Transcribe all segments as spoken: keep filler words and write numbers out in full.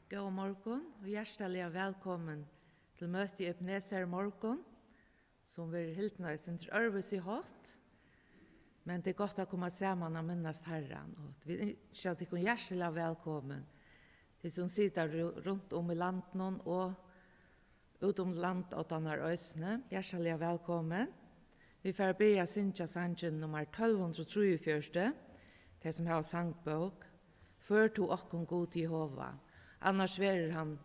Góðan morgun og hjartaliga vælkomin til møtið í Ebenezer í morgun, sum verður hildið á eitt sindur øðrvísi hátt. Men tað er gott at koma saman at minnast Harran, og vit ynskja tykkum hjartaliga vælkomin, tit sum sita ru-, runt um í landinum og út um landoddarnar eisini. Hjartaliga vælkomin. Vit fara at byrja at syngja sangin nummar tólv hundrað og trýogfjøruti, tey sum hava sangbók. Før tú okkum, Gud Jehova, annars verður hann.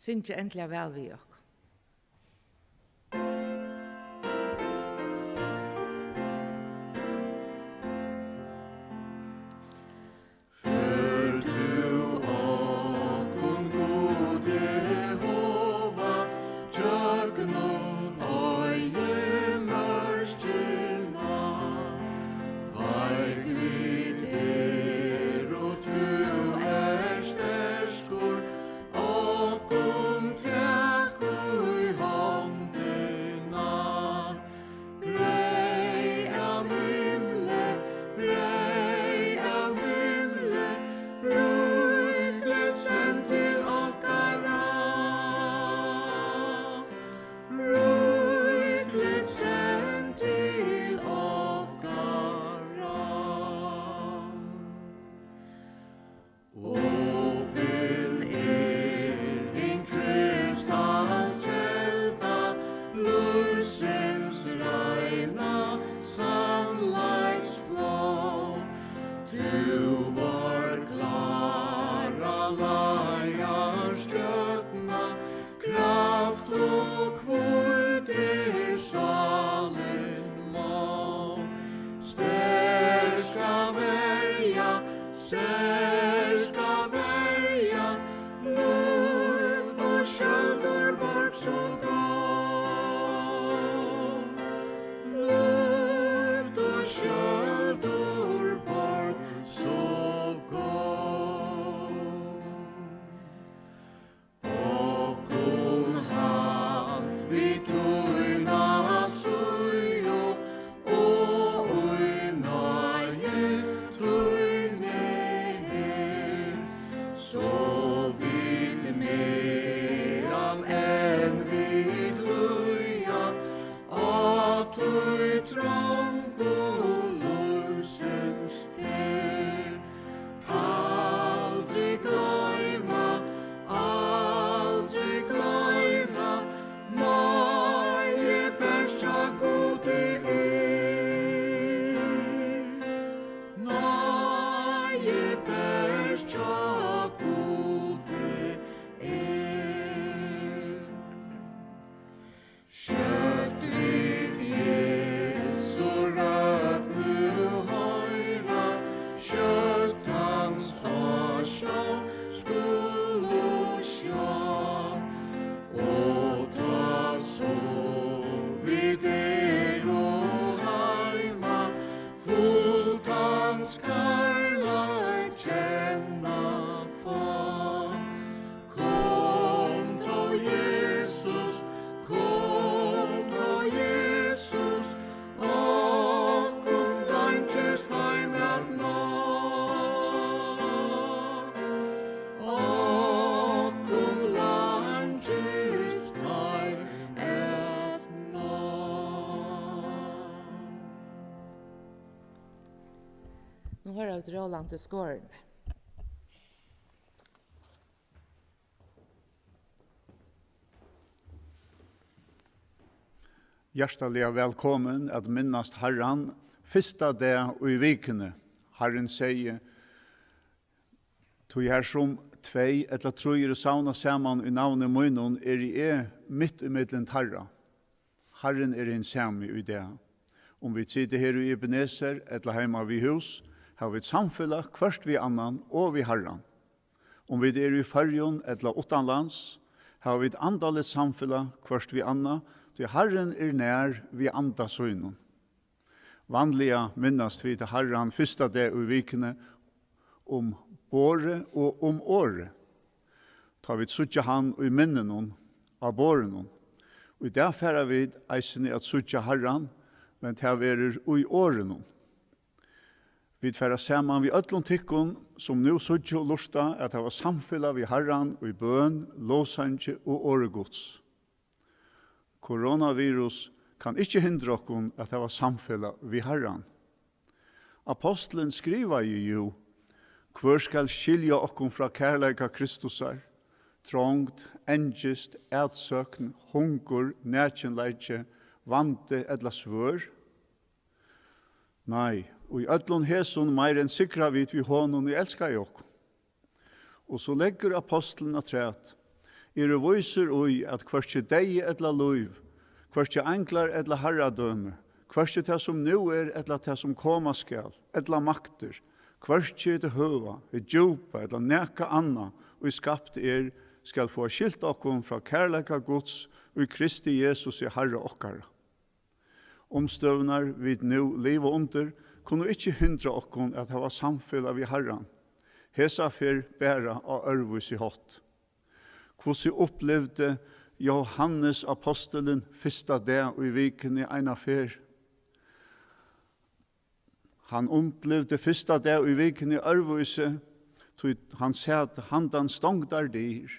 Syngið endiliga væl við okkum. Før tú okkum, Gud Jehova, gjøgnum oyðimørkina, veik vit eru, tú ert sterkur, okkum tak í hondina. Breyð av himli, breyð av himli, ríkligt send til okkara. Ríkligt send til okkara. Opin er hin krystalkelda, lívsins reina sannleiksflóð. Tú, vor klára leiðarstjørna, kraft og hvíld er sálin móð. Sterka verja, sterka verja, líkt og skjøldur borg so góð, líkt og skjøldur borg so góð. Okkum halt við tína síðu, og í náði tíni her, so vit meðan enn vit líða á tí trongu lívsins ferð, aldri gloyma, aldri gloyma, náði bert hjá Gudi er, náði bert hjá Gudi er. Skjótt vit Jesu rødd nú hoyra, skjótt hans á sjón skulu sjá. Og tá so vit eru heima, fult hans kærleik kenna fá. Kom tó, Jesus, kom tó, Jesus, okkum leingist heim at ná. Okkum leingist heim at ná. Nú hoyra vit Róland í Skorini. Hjartaliga vælkomin at minnast Harran fyrsta dag í vikuni. Harrin segði: Tí har sum tvey ella trý eru savnað saman í navni mínum, eri eg mitt ímillum teirra. Harrin er hin sami í dag. Um vit sita her í Ebenezer ella heima við hús, hava vit samfelag hvørt við annan og við Harran. Um vit eru í Føroyum ella uttanlands, hava vit andaligt samfelag hvørt við annað, tí Harrin er nær við anda sínum. Vanliga minnast vit Harran fyrsta dag í vikuni um borðið og um orðið, tá vit síggja hann í minninum á borðinum. Í dag fara vit eisini at síggja Harran, men tað verður í orðinum. Vit fara saman við øllum tykkum, sum nú síggja og lurta, at hava samfelag við Harran í bøn, lovsangi og orði Guds. Koronavirus kann ikki hindra okkum at hava samfelag við Harran. Apostlurin skrivaði jú: "Hvør skal skilja okkum frá kærleika Kristusar? Trongd, angist, atsókn, hungur, nakinleiki, vandi ella svørð?" Nei, í øllum hesum meir enn sigra vit við honum, ið elskaði okkum. Og so leggur apostlurin afturat: "Eg eri vísur í, at hvørki deyði ella lív, hvørki einglar ella harradømi, hvørki tað, sum nú er, ella tað, sum koma skal, ella maktir, hvørki hið høga, hið djúpa ella nakað annað, ið skapt er, skal fáa skilt okkum frá kærleika Guds í Kristi Jesusi, Harra okkara." Umstøðurnar, vit nú liva undir, kunnu ikki hindra okkum at hava samfelag við Harran, hesa ferð bara á øðrvísi hátt. Hvussu upplivdi Jóhannes apostulin fyrsta dag í vikuni eina ferð? Hann upplivdi fyrsta dag í vikuni øðrvísi, tí hann sat handan stongdar dyr.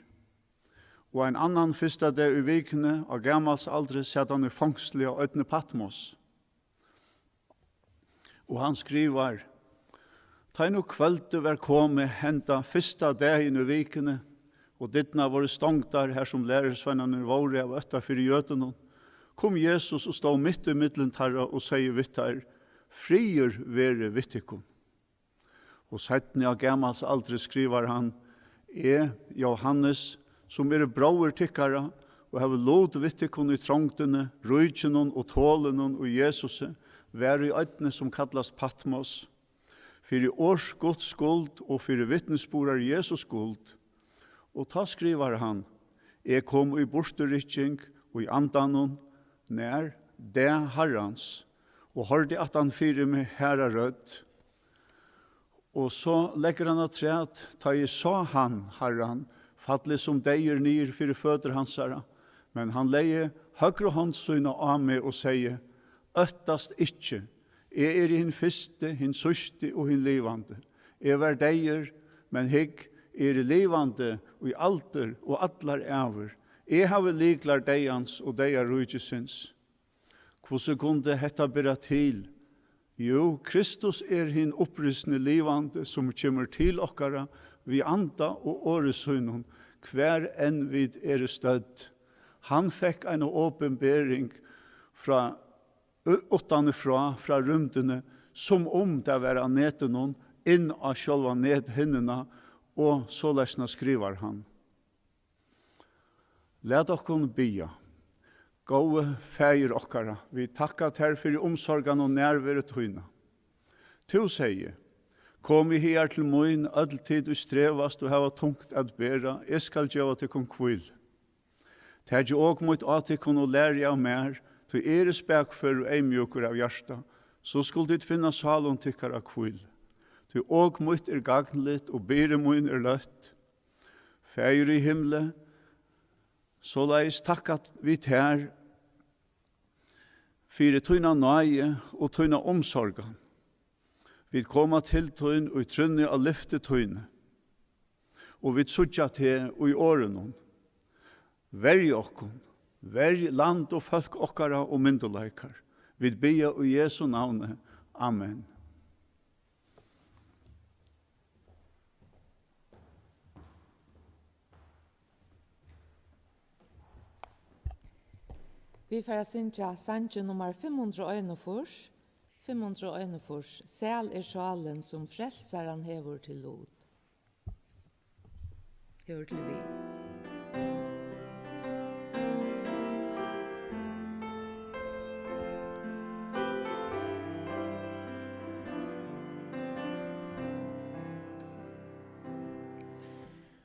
Og ein annan fyrsta dag í vikuni á gamalsaldri sat hann í fongsli á oynni Patmos. Og hann skrivar: "Tá ið nú kvøldið var komið henda fyrsta dagin í vikuni, og dyrnar vóru stongdar, har sum lærisveinarnir vóru av ótta fyri jødunum, kom Jesus og stóð mitt í millum teirra og segði við teir: 'Friður veri við tykkum.'" Og seinni á gamalsaldri skrivar hann: "Eg, Jóhannes, sum eri bróðir tykkara og havi lut við tykkum í trongdini, ríkinum og tolinum í Jesusi, var í oynni, sum kallast Patmos, fyri orðs Guds skuld og fyri vitnisburðar Jesus skuld." Og tá skrivar hann: "Eg kom í burturrykking í andanum, nær dag Harrans, og hoyrdi aftan fyri meg harða rødd." Og so leggur hann afturat: "Tá eg sá hann, Harran, fall eg sum deyður niður fyri føtur hansara, men hann legði høgru hond sína á meg og segði: 'Óttast ikki, eg eri hin fyrsti, hin síðsti og hin livandi. Eg var deyður, men hygg, eg eri livandi í aldur og allar ævir. Eg havi lyklar deyðans og deyðaríkisins.'" Hvussu kundi hetta bera til? Jú, Kristus er hin upprisni livandi, sum kemur til okkara við anda og orði sínum, hvar enn vit eru stødd. Hann fekk eina opinbering frá, u-, uttanfrá, frá rúmdini, sum um tað var á netinum, inn á sjálva nethinnuna, og soleiðisna skrivar hann. Lat okkum biðja. Góði Faðir okkara, vit takka tær fyri umsorgan og nærveru tína. Tú segði: "Komið higar til mín, øll tit, ið strevast og hava tungt at bera, eg skal geva tykkum hvíl. Takið ok mítt á tykkum og lærið av mær, tí eg eri spakførur og eyðmjúkur av hjarta, so skulu tit finna sálum tykkara hvíl. Tí ok mítt er gagnligt og byrði mín er løtt." Faðir í himli, soleiðis takka vit tær fyri tína náði og tína umsorgan. Vit koma til tín í trúnni á lyfti tíni, og vit síggja teg í orðinum. Verj okkum, verj land og fólk okkara og myndugleikar. Vit biðja í Jesu navni. Amen. Vit fara at syngja sangin nummar fimm hundrað og einogfýrs, fimm hundrað og einogfýrs, "Sæl er sálin, sum Frelsaran hevur til lut." Hevur til við.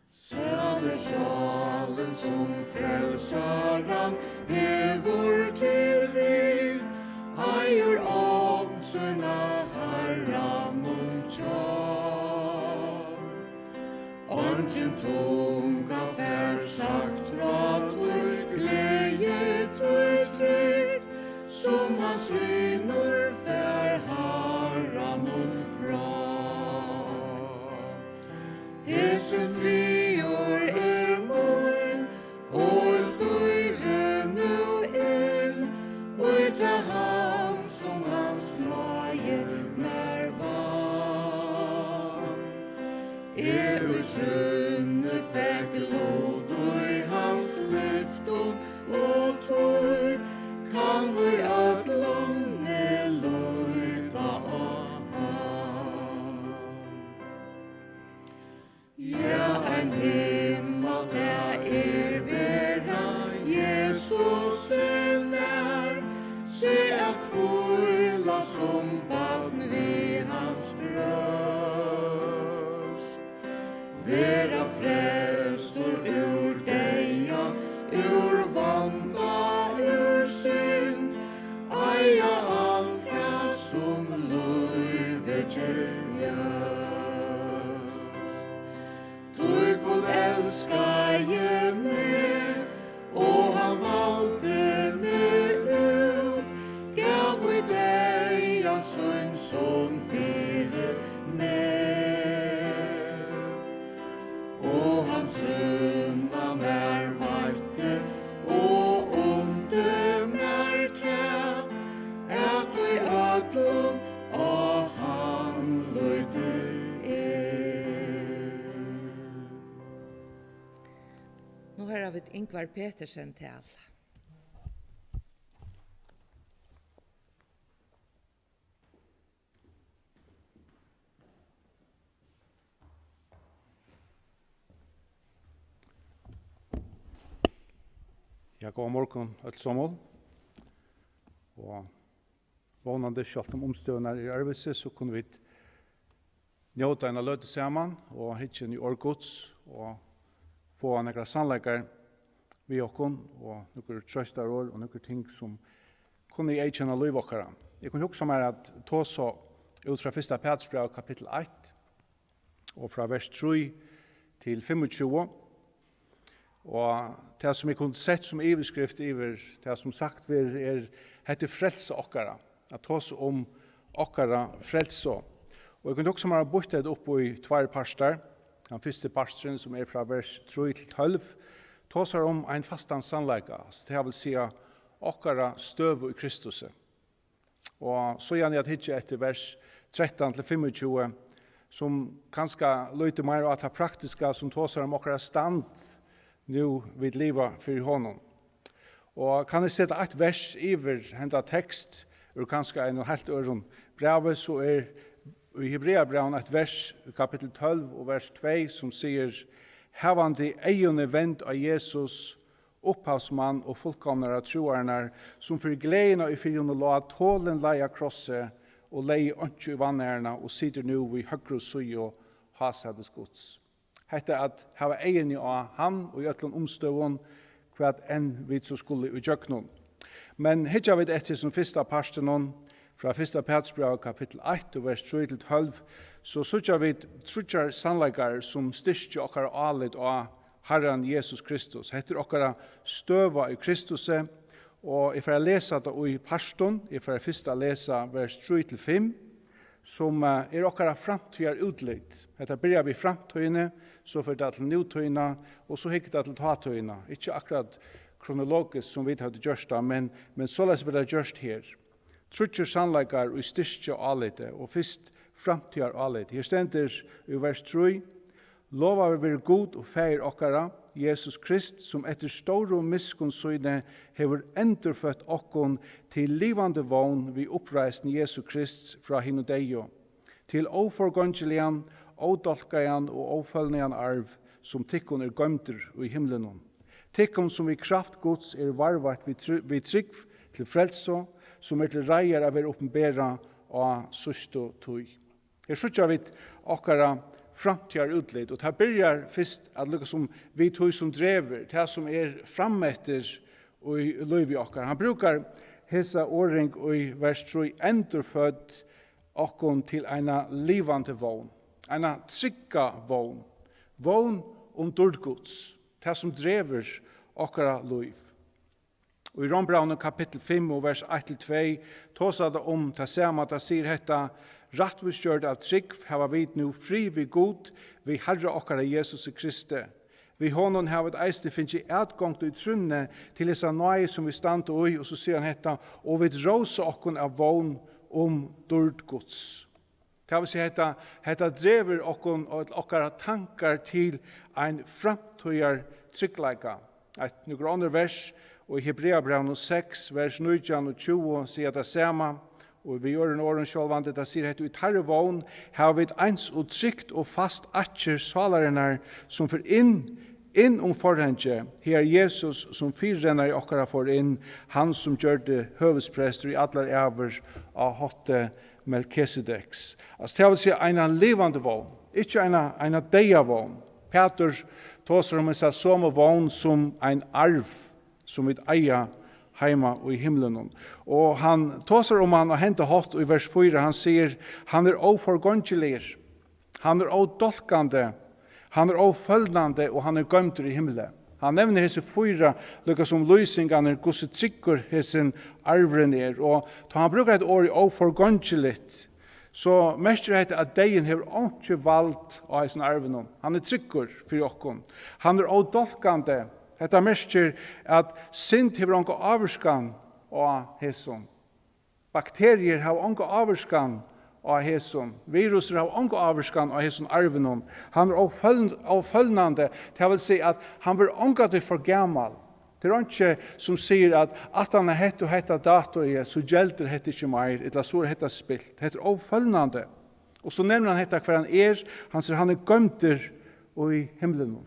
Sælir sálin, sum Frelsaran hevur til vil, eigur ogn sína Harranum hjá. Eingin tunga fær sagt frá tí gleði, tí trygd, sum hans vinur fær Harranum frá. Friður er mín, og eg stýri nú inn í tað havn, sum hans náði mær vann. Eg í trúnni fekk lut í hans lyftum, og tí kann í øllum eg líta á hann. Ja, ein himmal tað er verandi Jesusi nær, seg at hvíla sum barn við hans brjóst. Vera frelstur úr deyða, úr vanda, úr synd, eiga alt tað sum lívið ger ljóst. Tí Gud elskaði meg, og hann valdi meg út, gav í deyðan sín son fyri meg. Og hann trúnna mær veitti, og undi mær tað, at í øllum á hann líti eg. Nú hoyra vit Ingvar Petersen tala. Ja, góðan morgun, øll somul. Og vónandi, sjálvt um umstøðurnar eru øðrvísi, so kunnu vit njóta eina løtu saman og hyggja inn í orð Guds og fáa nakrar sannleikar við okkum og nøkur trøstarorð og nøkur ting, sum kunnu eyðkenna lív okkara. Eg kundi hugsa mær at tosa út frá fyrsta Pætursbræv, kapittul eitt, og frá vers trý til fimmogtjúgu. Og tað, sum eg kundi sett sum yvirskrift yvir tað, sum sagt verður, er: Hetta er frelsa okkara, at tosa um okkara frelsu. Og eg kundi hugsa mær at býtt hetta upp í tveir partar. Tann fyrsti parturin, sum er frá vers trý til tólv, tosar um ein fastan sannleika, altso, tað vil siga okkara støðu í Kristusi. Og síðani at hyggja eftir vers trettan til fimmogtjúgu, sum kanska lýtur meira á tað praktiska, sum tosar um okkara stand, nú vit liva fyri honum. Og kann eg seta eitt vers yvir henda tekst úr kanska einum heilt øðrum brævi, so er í Hebreabrævinum eitt vers, kapittul tólv og vers tvey, sum sigur: Havandi eyguni vend á Jesus, upphavsmann og fullkomnara trúarinnar, sum fyri gleðina, ið fyri honum lá, tolin leið á krossi og legði einki í vanæruna og situr nú við høgru síðu hásætis Guds. Hetta at hava eyguni á hann í øllum umstøðum, hvat enn vit so skulu ígjøgnum. Men hyggja vit eftir sum fyrsta partinum, frá fyrsta Pætursbrævi, kapittul eitt og vers trý til tólv, so síggja vit tríggjar sannleikar, sum styrkja okkara álit á Harran Jesus Kristus. Hetta er okkara støða í Kristusi, og eg fari at lesa tað í partum. Eg fari fyrst at lesa vers trý til fimm, sum, eh, er okkara framtíðarútlit. Hetta byrjar við framtíðini, so fer tað til nútíðina, og so hyggur tað til tátíðina. Ikki akkurát kronologiskt, sum vit høvdu gjørt tað, men, men soleiðis verður tað gjørt her. Tríggir sannleikar, ið styrkja álitið, og fyrst framtíðarálitið. Her stendur í vers trý: Lovaður veri Gud og Faðir okkara, Jesus Krist, sum eftir stóru miskunn síni hevur endurføtt okkum til livandi vón við uppreisn Jesu Krists frá hinum deyðu, til óforgongiligan, ódálkaðan og ófølnaðan arv, sum tykkum er goymdur í himlunum. Tykkum, sum við kraft Guds er varðveitt við tr-, við trúgv til frelsu, sum er til reiðar at vera opinberað á síðstu tíð. Her síggja vit okkara framtíðarútlit, og tað byrjar fyrst at líka sum við tí, sum dregur, tað, sum er frameftir í lívi okkara. Hann brúkar hesa orðing í vers trý: endurfødd okkum til eina livandi vón, eina trygga vón, vón um dýrd Guds, tað, sum dregur okkara lív. Og í Rómbrævinum kapittul fimm og vers eitt til tvey tosar tað um tað sama. Tað sigur hetta: Rættvísgjørd av trúgv hava vit nú frið við Gud, við Harra okkara Jesusi Kristi. Við honum hava vit eisini fingið atgongd í trúnni til hesa náði, sum vit standa í. Og so sigur hann hetta: Og vit rósa okkum av vón um dýrd Guds. Tað vil siga, hetta, hetta dregur okkum og okkara tankar til ein framtíðar tryggleika. Eitt nøkur onnur vers, og í Hebreabrævinum seks, vers nítjan og tjúgu siga tað sama, og við øðrum orðum sjálvandi, tað sigur hetta: Í teirri vón hava vit eins og trygt og fast akker sálarinnar, sum fer inn, inn um forhangið, her Jesus sum fyrirrennari okkara fór inn, hann sum gjørdi høvuðsprestur í allar ævir á hátti Melkisedeks. Altso, tað vil siga eina livandi vón, ikki eina, eina deyða vón. Pætur tosar um hesa somu vón sum ein arv, sum vit eiga heima í himlunum. Og hann tosar um hann á henda hátt í vers fýra, hann sigur: Hann er óforgongiligur, hann er ódolkandi, hann er ófølnandi og hann er goymdur í himli. Hann nevnir hesi fýra líka sum lýsingarnar, hvussu tryggur hesin arvurin er. Og tá hann brúkar hetta orðið óforgongiligt, so merkir hetta, at deyðin hevur einki vald á hesin arvinum. Hann er tryggur fyri okkum. Hann er ódolkandi. Hetta merkir, at synd hevur onga ávirkan á hesum. Bakteriur hava onga ávirkan á hesum. Virusir hava onga ávirkan á hesum arvinum. Hann er óføln-, ófølnandi. Tað vil siga, at hann verður ongantíð for gamal. Tað er einki, sum sigur, at aftan á hetta og hetta datoið, so geldur hetta ikki meir, ella so er hetta spilt. Hetta er ófølnandi. Og so nevnir hann hetta, hvar hann er. Hann sigur, hann er goymdur í himlinum.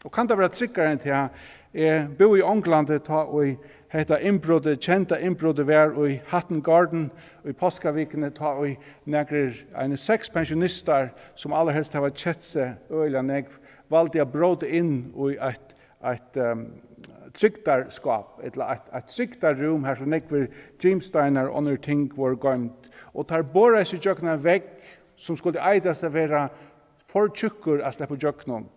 Og kann tað vera tryggari enn tað? Eg búði í Onglandi, tá ið hetta innbrotið, kenda innbrotið var í Hatton Garden í páskavikuni, tá ið nakrir, eini seks pensjonistar, sum allarhelst hava keypt seg øgiliga nógv, valdu at bróta inn í eitt, eitt, ehm, trygdarskáp, ella eitt, eitt trygdarrúm, har so nógvir gimsteinar og onnur ting vóru goymd. Og teir boraðu seg gjøgnum ein vegg, sum skuldi eitast at vera for tjúkkur at sleppa ígjøgnum.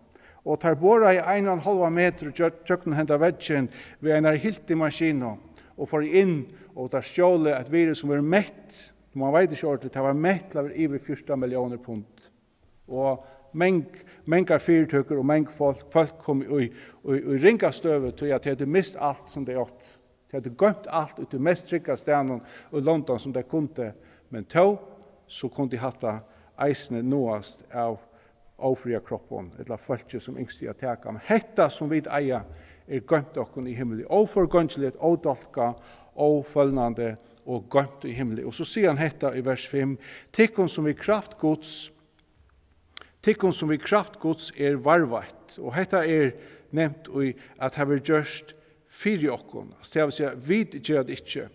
Og teir boraðu ein og ein hálvan metur gjø-, gjøgnum henda veggin við einari hiltimaskinu og fóru inn, og teir stjólu eitt virði, sum var mett, man veit ikki ordentligt, tað var mett til at vera yvir fjúrtan milliónir pund. Og mang-, mangar fyritøkur og mang fólk, fólk komu í, í, í ringa støðu, tí at tey høvdu mist alt, sum tey áttu. Tey høvdu goymt alt í tí mest trygga staðnum í London, sum tey kundu, men tó so kundi hatta eisini náast av ófriðarkroppum ella fólki, sum ynskti at taka. Men hetta, sum vit eiga, er goymt okkum í himli. Óforgongiligt, ódálkað, ófølnandi og goymt í himli. Og so sigur hann hetta í vers fimm: Tykkum, sum við kraft Guds, tykkum, sum við kraft Guds er varðveitt. Og hetta er nevnt í, at tað verður gjørt fyri okkum. Altso, tað vil siga, vit gera tað ikki.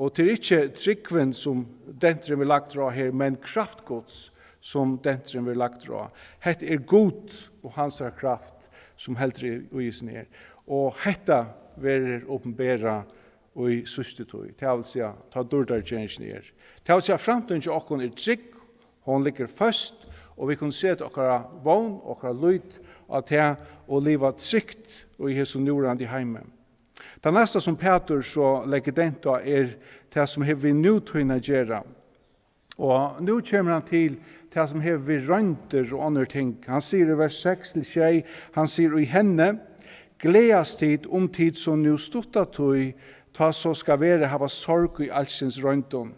Og tað er ikki trúgvin, sum denturin verður lagdur á her, men kraft Guds, sum denturin verður lagdur á. Hetta er Gud og hansara kraft, sum heldur í, í hesum her. Og hetta verður opinberað í síðstu tíð. Tað vil siga, tá dýrdargeringin er. Tað vil siga, framtíðin hjá okkum er trygg, hon liggur føst, og vit kunnu seta okkara vón, okkara lít á tað og liva trygt í hesum núverandi heimi. Tað næsta, sum Pætur so leggur dent á, er tað, sum hevur við nútíðina at gera. Og nú kemur hann til tað, sum hevur við royndir og onnur ting. Hann sigur í vers seks til sjey, hann sigur: Í henni gleðast tit, um tit so nú stutta tíð, tá so skal vera, hava sorg í alskyns royndum.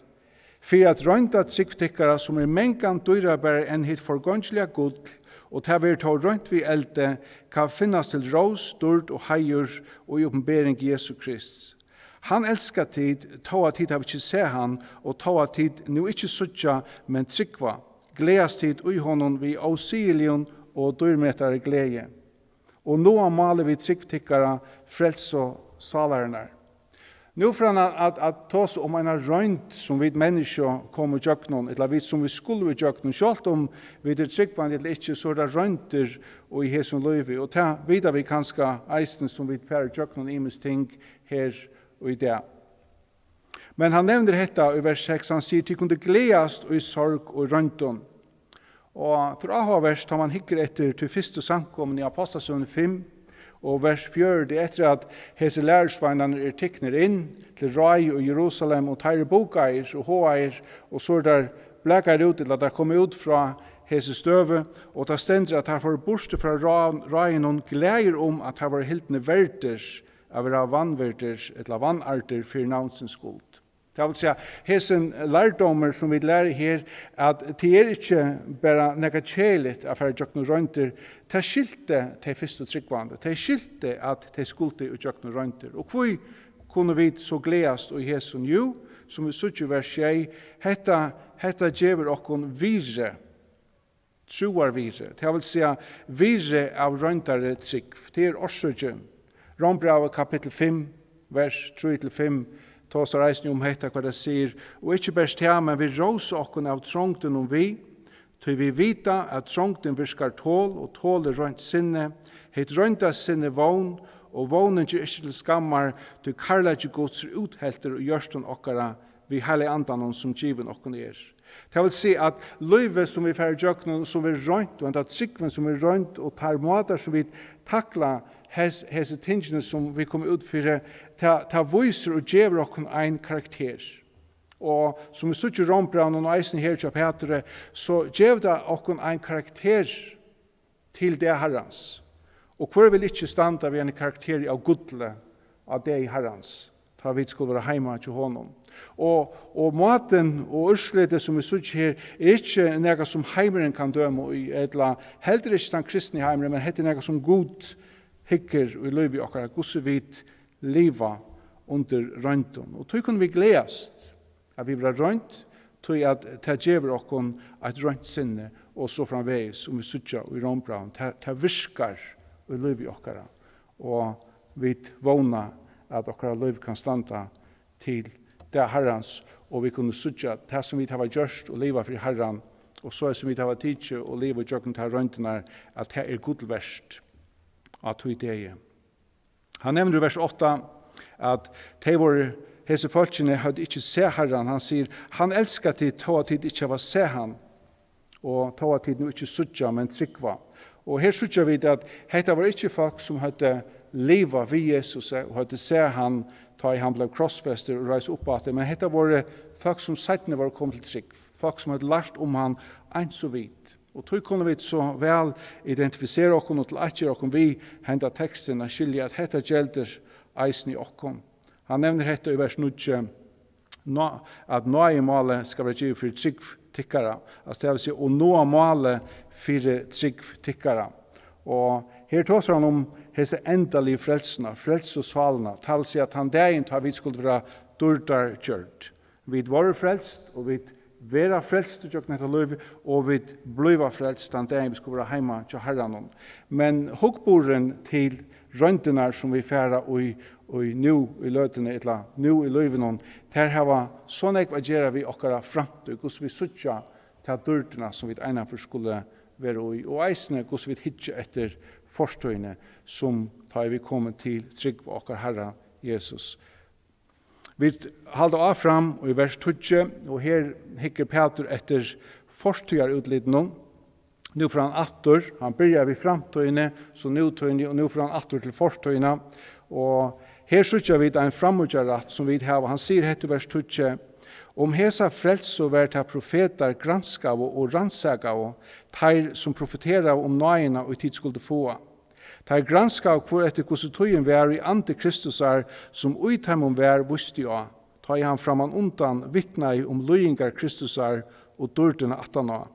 Fyri at roynda trúgv tykkara, sum er mangan dýrabarari enn hitt forgongiliga gull, og tað verður tó roynt við eldi, kann finnast til rós, dýrd og heiður í opinbering Jesu Krists. Hann elskar tit, tó at tit hava ikki sæð hann, og tó at tit nú ikki síggja, men trúgva, gleðast tit í honum við ósigiligum og dýrmætari gleði. Og nú á máli við trúgv tykkara, frelsu sálarinnar. Nú fer hann at, at, at tosa um eina roynd, sum vit menniskju koma ígjøgnum, ella vit, sum vit skulu ígjøgnum. Sjálvt um vit eru trúgvandi ella ikki, so er tað royndir í hesum lívi. Og tað vita vit kanska eisini, sum vit fara ígjøgnum ymisk ting her í dag. Men hann nevnir hetta í vers seks, hann sigur: Tit kundu gleðast í sorg og royndum. Og tað er áhugavert, tá man hyggur eftir tí fyrstu samkomuni í Ápostlasøguni fimm, Og vers fjøruti, eftir at hesir lærisveinarnir eru tiknir inn til ráðið í Jerusalem, og teir eru búkaðir og háðaðir, og so eru teir blakaðir út, ella teir koma út frá hesi støðu, og tað stendur, at teir fóru burtur frá rá-, ráðinum glaðir um, at teir vóru hildnir verdir at vera vanvirdir ella vanærdir fyri navnsins skuld. Tað vil siga, hesin lærdómur, sum vit læra her, at tað er ikki bara nakað keðiligt at fara gjøgnum royndir, tað skiltu tey fyrstu trúgvandi. Tey skiltu, at tey skuldu í gjøgnum royndir. Og hví kunnu vit so gleðast í hesum? Jú, sum vit síggja í vers sjey, hetta, hetta gevur okkum virði, trúarvirði, tað vil siga virði av royndari trúgv. Tað er orsøkin. Rómbrævið kapittul fimm, vers trý til fimm, tosar eisini um hetta, hvat tað sigur: "Og ikki bert tað, men vit rósa okkum av trongdinum við, tí vit vita, at trongdin virkar tol, og tolið roynt sinni, hitt roynda sinni vón, og vónin ger ikki til skammar, tí kærleiki Guds er útheltur í hjørtum okkara við Heilaga Andanum, sum givin okkum er." Tað vil siga, at lívið, sum vit fara ígjøgnum, sum vit roynt, og henda trúgvin, sum vit roynt, og teir mátar, sum vit takla hes-, hesi tingini, sum vit koma út fyri, tað, tað vísir og gevur okkum ein karakter. Og sum vit síggja í Rómbrævinum og eisini her hjá Pæturi, so gevur tað okkum ein karakter til dag Harrans. Og hvør vil ikki standa við ein karakter av gulli á degi Harrans, tá vit skulu vera heima hjá honum? Og, og mátin og úrslitið, sum vit síggja her, er ikki nakað, sum heimurin kann døma í, ella heldur ikki tann kristni heimurin, men hetta er nakað, sum Gud hyggur í lívi okkara, hvussu vit liva undir royndum. Og tí kunnu vit gleðast, at vit verða roynd, tí at tað gevur okkum eitt roynt sinni, og so framvegis, sum vit síggja í Rómbrævinum. Tað, tað virkar í lívi okkara, og vit vóna, at okkara lív kann standa til dag Harrans, og vit kunnu síggja tað, sum vit hava gjørt og livað fyri Harran, og so sum vit hava tikið og livað gjøgnum tær royndirnar, at tað er guld vert á tí degi. Hann nevnir í vers átta, at tey vóru, hesi fólkini høvdu ikki sæð Harran. Hann sigur: "Hann elskar tit, tó at tit ikki hava sæð hann, og tó at tit nú ikki síggja, men trúgva." Og her síggja vit, at hetta var ikki fólk, sum høvdu livað við Jesus og høvdu sæð hann, tá ið hann bleiv krossfestur og reis upp aftur, men hetta vóru fólk, sum seinni vóru komin til trúgv, fólk, sum høvdu lært um hann eins og vit. Og tí kunnu vit so væl identifisera okkum og til at gera okkum við henda tekstin, at skilja, at hetta geldur eisini okkum. Hann nevnir hetta í vers níggju, ná-, at náðimálið skal vera givið fyri trúgv tykkara, at tað vil siga, og náa málið fyri trúgv tykkara. Og her tosar hann um hesa endaligu frelsuna, frelsu sálina, tað vil siga, tann dagin, tá vit skuldu vera dýrdargjørd. Vit vóru frelst, og vit verða frelst ígjøgnum hetta lívið, og vit blíva frelst tann dagin, vit skulu vera heima hjá Harranum. Men hugburðurin til royndirnar, sum vit fara í, í nú í løtuni, ella nú í lívinum, tær hava so nógv at gera við okkara framtíð, hvussu vit síggja ta dýrdina, sum vit einaferð skulu vera í, og eisini hvussu vit hyggja eftir fortíðini, sum tá ið vit komu til trúgv á okkara Harra Jesus. Vit halda áfram í vers tíggju, og her hyggur Pætur eftir fortíðarútlitinum. Nú fer hann aftur, hann byrjar við framtíðini, so nútíðini, og nú fer hann aftur til fortíðina. Og her síggja vit ein framíhjárætt, sum vit hava. Hann sigur hetta í vers tíggju: "Um hesa frelsu var tað profetar granskaðu og rannsakaðu, teir, sum profeteraðu um náðina, ið tit skuldu fáa. Teir granskaðu, hvør eftir hvussu tíðin var í andi Kristusar, sum í teimum var, vísti á, tá ið hann frammanundan vitnaði um líðingar Kristusar og dýrdina aftaná.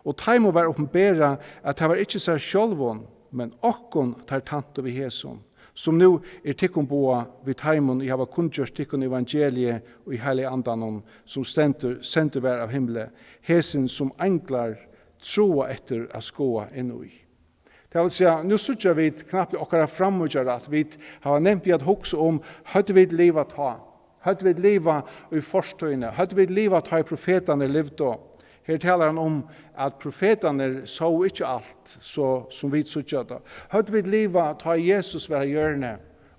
Og teimum var opinberað, at tað var ikki sær sjálvum, men okkum, teir tæntu við hesum, sum nú er tykkum boðað við teimum, ið hava kunngjørt tykkum evangeliið í Heilaga Andanum, sum stendur, sendur var av himli, hesin, sum einglar tráa eftir at skoða inn í." Tað vil siga, nú síggja vit knappliga okkara framíhjárætt. Vit hava nevnt við at hugsa um, høvdu vit livað tá? Høvdu vit livað í fortíðini? Høvdu vit livað, tá ið profetarnir livdu? Her talar hann um, at profetarnir sóu ikki alt, so sum vit síggja tað. Høvdu vit livað, tá ið Jesus var á jørðini,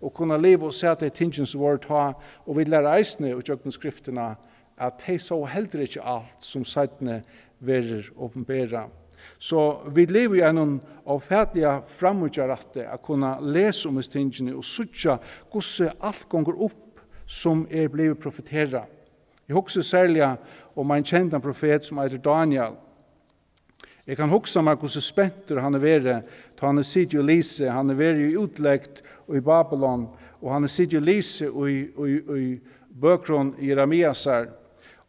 og kunna liva og sæð tey tingini, sum vóru tá, og vit læra eisini ígjøgnum Skriftina, at tey sóu heldur ikki alt, sum seinni verður opinberað. So vit liva í einum ófatiliga framíhjárætti at kunna lesa um hesi tingini og síggja, hvussu alt gongur upp, sum er blivið profeterað. Eg hugsi serliga um ein kendan profet, sum eitur Dániel. Eg kann hugsa mær, hvussu spentur hann hevur verið, tá hann hevur sitið og lisið. Hann hevur verið í útlegd í Babylon, og hann hevur sitið og lisið í, í, í bøkurin Jeremiasar.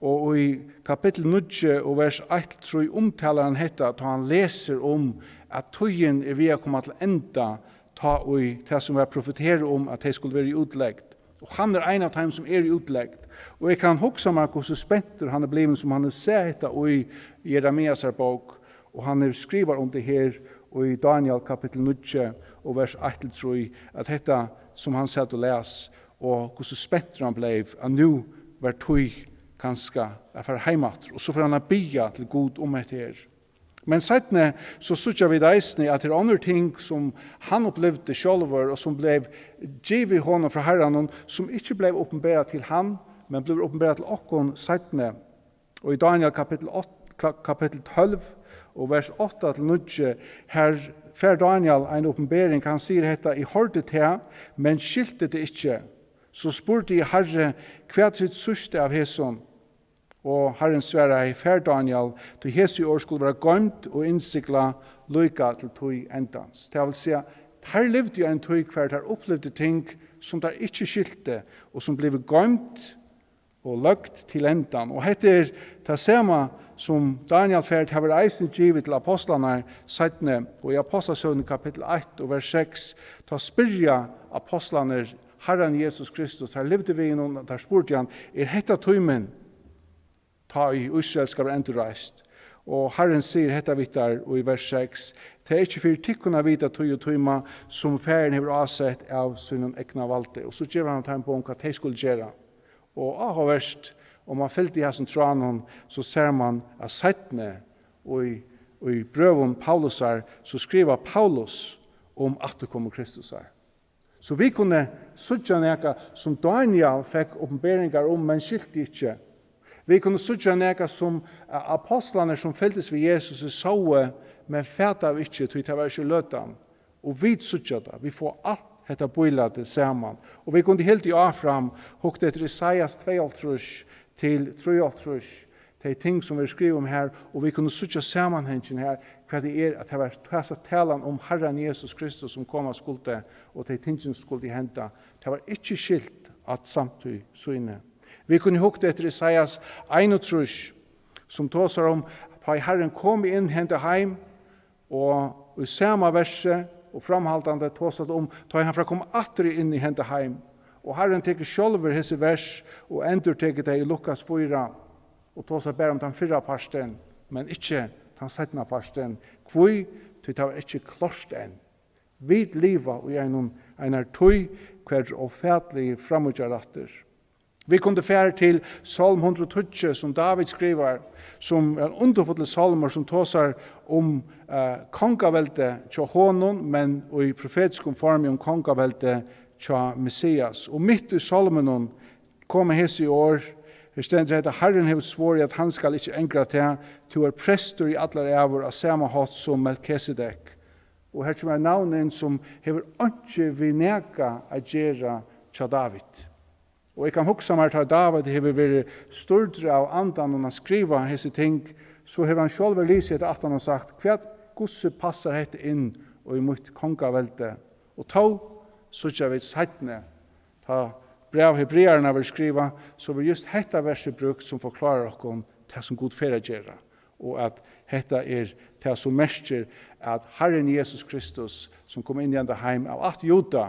Og í kapittul níggju og vers eitt til trý umtalar hann hetta, tá hann lesur um, at tíðin er við at koma til enda, tá ið tað, sum var profeterað um, at tey skuldu vera í útlegd. Og hann er ein av teimum, sum er í útlegd. Og eg kann hugsa mær, hvussu spentur hann er blivin, sum hann hevur sæð hetta í Jeremiasar bók, og hann hevur skrivað um tað her í Dániel kapittul níggju og vers eitt til trý, at hetta, sum hann sat og las, og hvussu spentur hann bleiv, at nú var tíð kanska at fara heim aftur. Og so fer hann at biðja til Gud um hetta her. Men seinni, so síggja vit eisini, at tað er onnur ting, sum hann upplivdi sjálvur, og sum bleiv givið honum frá Harranum, sum ikki bleiv opinberað til hann, men bleiv opinberað til okkum seinni. Og í Dániel kapittul átta, ka-, kapittul tólv og vers átta til níggju, her fær Dániel ein opinbering. Hann sigur hetta: "Eg hoyrdi tað, men skilti tað ikki. So spurdi eg: Harri, hvat er hitt síðsta av hesum?" Og Harrin svaraði: "Far, Dániel, tí hesi orð skulu vera goymd og innsiglað líka til tíð endans." Tað vil siga, teir livdu í ein tíð, hvar teir upplivdu ting, sum teir ikki skiltu, og sum blivu goymd og løgd til endan. Og hetta er tað sama, sum Dániel fær, tað verður eisini givið til apostlarnar seinni, og í Apostlasøguni kapittul eitt og vers seks, tá spyrja apostlarnir Harran Jesus Kristus, teir livdu við honum, teir spurdu hann: "Er hetta tímin, tá ið Ísrael skal vera endurreist?" Og Harrin sigur hetta við teir í vers seks: "Tað er ikki fyri tykkum at vita tíð og tíma, sum Faðirin hevur ásett av sínum egna valdi." Og so gevur hann teimum boð um, hvat tey skulu gera. Og áhugavert, um man fylgdi hasum tráðnum, so sær man, at seinni í, í brøvum Paulusar, so skrivar Paulus um afturkomu Kristusar. So vit kunnu síggja nakað, sum Dániel fekk opinberingar um, men skilti ikki. Vit kunnu síggja nakað, sum, eh, apostlarnir, sum fylgdust við Jesusi, sóu, men fataðu ikki, tí tað var ikki løtan. Og vit síggja tað. Vit fáa alt hetta bílætið saman. Og vit kundu hildið áfram, hugt eftir Esaias tveyoghálvtrýss til trýoghálvtrýss, tey ting, sum verður skrivað um her, og vit kunnu síggja samanhangin her, hvat tað er, at tað var tað, talan um Harran Jesus Kristus, sum koma skuldi, og tey tingini, sum skuldu henda. Tað var ikki skilt at samtíð síni. Vit kunnu hugt eftir Esaias einogtrýss, sum tosar um, tá ið Harrin kom inn, hendi heim, og í sama versi og framhaldandi tosar tað um, tá ið hann fer at koma aftur inn í henda heim. Og Harrin tekur sjálvur hesi vers og endurtekur tey í Lukas fýra, og tosar bara um tann fyrra partin, men ikki tann seinna partin. Hví? Tí tað var ikki klárt enn. Vit liva í einum, einari tíð, har er ófatiligir framíhjárættir. Vit kundu farið til Sálm hundrað og tíggju, sum Dávid skrivar, sum er ein undurfullur sálmur, sum tosar um, eh, kongaveldi hjá honum, men í profetiskum formi um kongaveldi hjá Messias. Og mitt í sálminum koma hesi orð, her stendur hetta: "Harrin hevur svorið, at hann skal ikki angra tað, tú ert prestur í allar ævir á sama hátt sum Melkisedek." Og her kemur eitt navn inn, sum hevur einki við nakað at gera hjá Dávid. Og eg kann hugsa mær, tá Dávid hevur verið stýrdur av Andanum at skriva hesi ting, so hevur hann sjálvur lisið hetta aftan og sagt: "Hvat, hvussu passar hetta inn í mítt kongaveldi?" Og tó síggja vit seinni, tá bræv Hebrearanna verður skrivað, so verður júst hetta versið brúkt, sum forklárar okkum tað, sum Gud fer at gera, og at hetta er tað, sum merkir, at Harrin Jesus Kristus, sum kom inn í henda heim av ætt Juda,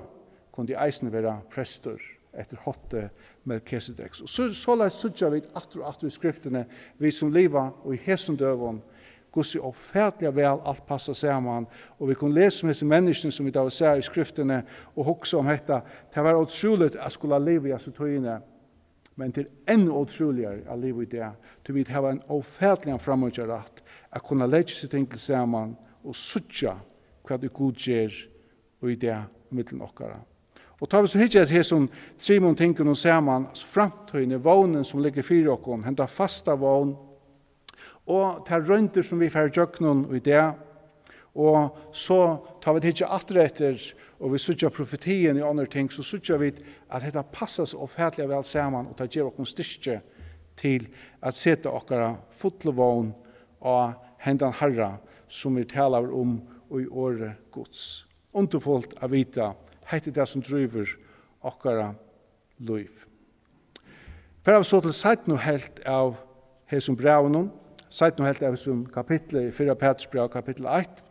kundi eisini vera prestur eftir hátti Melkisedeks. Og so, soleiðis síggja vit aftur og aftur í Skriftini, vit sum liva í hesum døgum, hvussu ófatiliga væl alt passar saman, og vit kunnu lesa um hesi menniskjuni, sum vit hava sæð í Skriftini, og hugsa um hetta: "Tað var ótrúligt at skula liva í hasi tíðini." Men tað er enn ótrúligari at liva í dag, tí vit hava ein ófatiligan framíhjárætt at kunna leggja hesi ting til saman og síggja, hvat ið Gud ger í dag millum okkara. Og tá vit so hyggja at hesum trimum tingunum saman, altso framtíðini, vónin, sum liggur fyri okkum, henda fasta vón, Og tær royndir, sum vit fara ígjøgnum í dag, og so tá vit hyggja aftur eftir, og vit síggja profetiina og onnur ting, so síggja vit, at hetta passar so ófatiliga væl saman, og tað gevur okkum styrki til at seta okkara fullu vón á hendan Harra, sum er talaður um í orði Guds. Undurfult at vita, hetta er tað, sum drívur okkara lív. Fara vit so til seinnu helvt av hesum brævinum, seinnu helvt av hesum kapitli, fyrra Pætursbræv, kapittul eitt,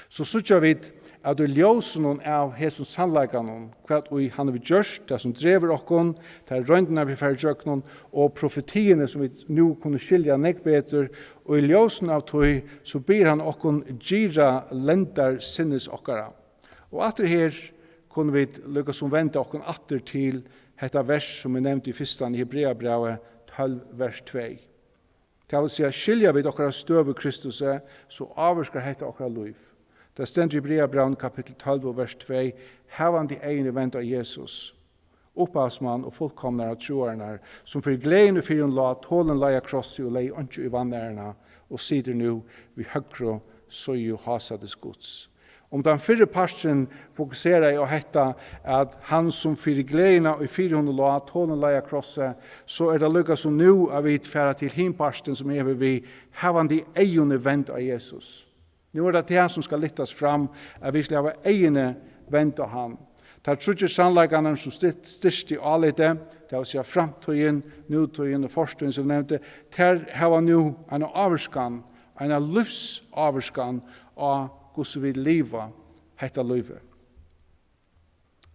so síggja vit, at í ljósinum av hesum sannleikanum, hvat ið hann hevur gjørt, tað sum dregur okkum, tær royndirnar vit fara ígjøgnum, og profetiini sum vit nú kunnu skilja nógv betur, og í ljósinum av tí, so biður hann okkum girða lendar sinnis okkara. Og aftur her kunnu vit líka sum venda okkum aftur til hetta vers, sum eg nevndi í fyrstani, Hebreabrævið tólv, vers tvey. Tað vil siga, skilja vit okkara støðu í Kristusi, so ávirkar hetta okkara lív. Tað stendur í Hebreabrævinum kapittul tólv og vers tvey, havandi eyguni vend á Jesus, upphavsmann og fullkomnara trúarinnar, sum fyri gleðini fyri honum lá, tolin leið á krossi og legði einki í vanæruna og situr nú við høgru síðu hásætis Guds. Um tann fyrri parturin fokuseraði á hetta, at hann sum fyri gleðina ið fyri honum lá, tolin leið á krossi, so er tað líka sum nú, at vit fara til hin partin, sum hevur við havandi eyguni vend á Jesus. Nú er tað tað, sum skal lyftast fram, at vit skulu hava eyguni vend á hann. Teir tríggir sannleikarnir, sum styrt-, styrkti álitið, tað vil siga framtíðin, nútíðin og fortíðin, sum nevndi, tær hava nú eina ávirkan, eina lívsávirkan á, hvussu vit liva hetta lívið.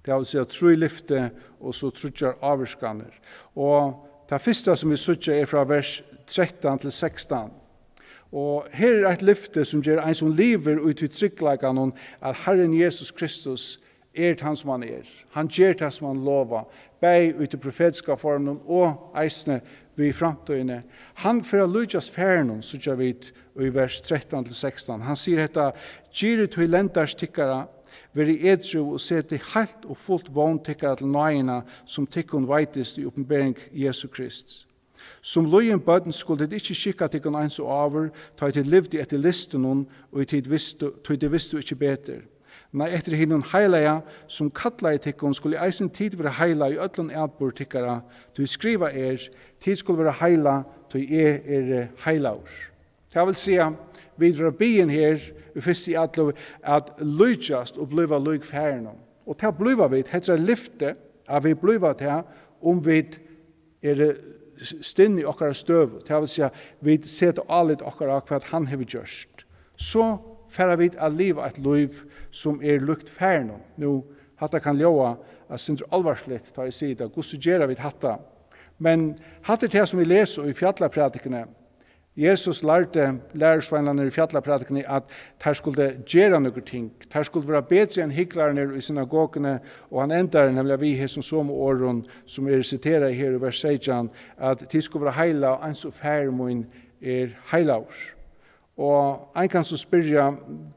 Tað vil siga trý lyfti og so tríggjar ávirkanir. Og tað fyrsta, sum vit síggja, er frá vers trettan til sekstan. Og her er eitt lyfti, sum ger ein, sum livir í tí tryggleikanum, at Harrin Jesus Kristus er tann, sum hann er. Hann ger tað, sum hann lovar, bæði í tí profetiska forminum og eisini við framtíðini. Hann fer at líkjast Faðirinum, síggja vit í vers trettan til sekstan. Hann sigur hetta: Girðið tí lendar tykkara, verið edrú og setið heilt og fult vón tykkara til náðina, sum tykkum veitist í opinbering Jesu Krists. Sum lýðin børn skulu tit ikki skikka tykkum eins og áður, tá ið tit livdu eftir lystunum, og tit vistu, tí tit vistu ikki betur. Nei, eftir hinum heilaga, sum kallaði tykkum, skulu eisini tit vera heilag í øllum atburð tykkara, tí skrivað er: Tit skulu vera heilag, tí eg eri heilagur. Tað vil siga, vit verða biðin her í fyrstu atløgu at líkjast og blíva lík Faðirinum. Og tað blíva vit, hetta er eitt lyfti, at vit blíva tað, um vit eru stinn í okkara støðu. Tað vil siga, vit seta álit okkara á, hvat hann hevur gjørt. So fara vit at liva eitt lív, sum er líkt Faðirinum. Nú, hatta kann ljóða eitt sindur álvarsligt, tá eg sigi tað. Hvussu gera vit hatta? Men hatta er tað, sum vit lesa í fjallaprædikuni. Jesus lærdi lærisveinarnar í fjallaprædikuni, at teir skuldu gera nøkur ting. Teir skuldu vera betri enn hyklararnir í synagoguni, og hann endar nemliga við hesum somu orðum, sum eru siterað her í vers seytjan, at: Tit skulu vera heilag, eins og Faðir mín er heilagur. Og ein kann so spyrja,